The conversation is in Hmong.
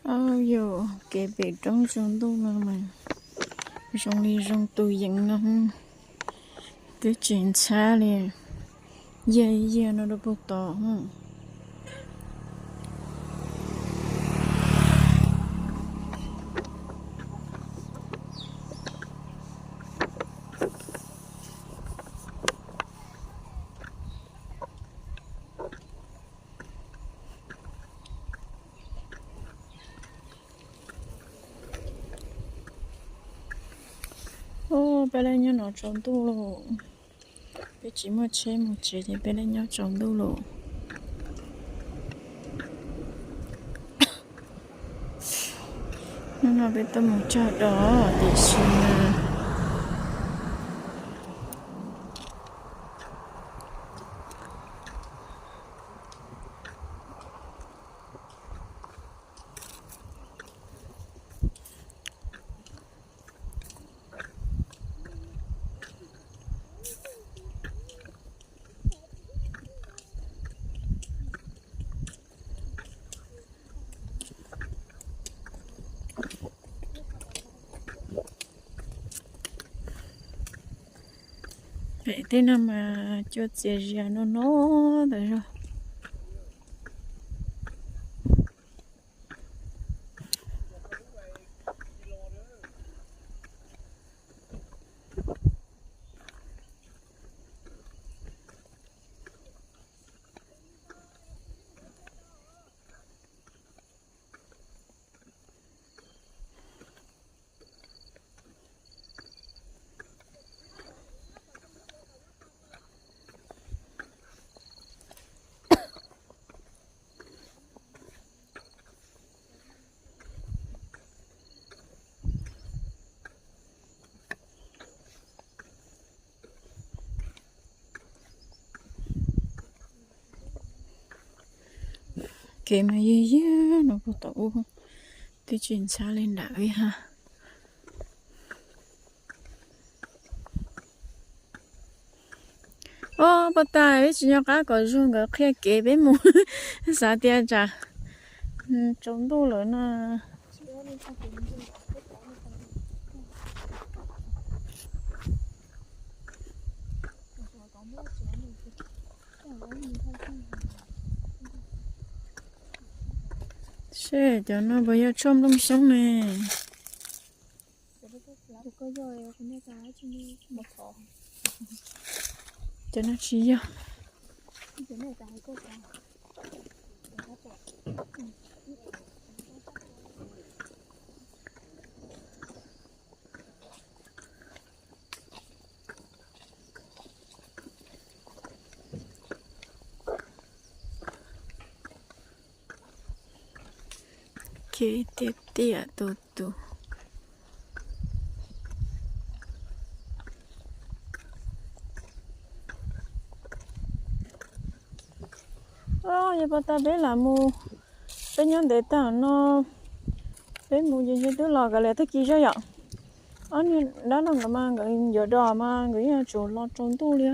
Au yos, kev pem roob tsaus ntuj no mas zoo li zoo tus yees no, twb tsis ntxhab li, yag yag no rau puag tod. Peb laj nyob no tsaus ntuj lawm, peb tsis muaj tsheb mus tsev ces peb laj nyob tsaus ntuj lawm. Hnub no peb tuaj mus cog dos tiam sis mas pem tej no mas cua txias zias no no ntawd zog. Kev mas yag yag no puag tom ub, twb tsis ntxhab li nram ib ha. Ob, pab tas peb tsis nco qab kom Zuag nkawd qhia kev peb mus, xav tias tsam tsaus ntuj lawm no. Seb cov no puas yog tshuaj nplooj xyoob ne? Cov no tsis yog. Kev tiaj tiaj tus tus. Yog pas tas peb lam mus, peb nyob ntev tag no, peb mus ces twb los kav liam tag kis zog yom. Ob niag dab laug nkawd mas nkawd yuav dos mas nkawd yeej yuav tsum los tsaus ntuj li.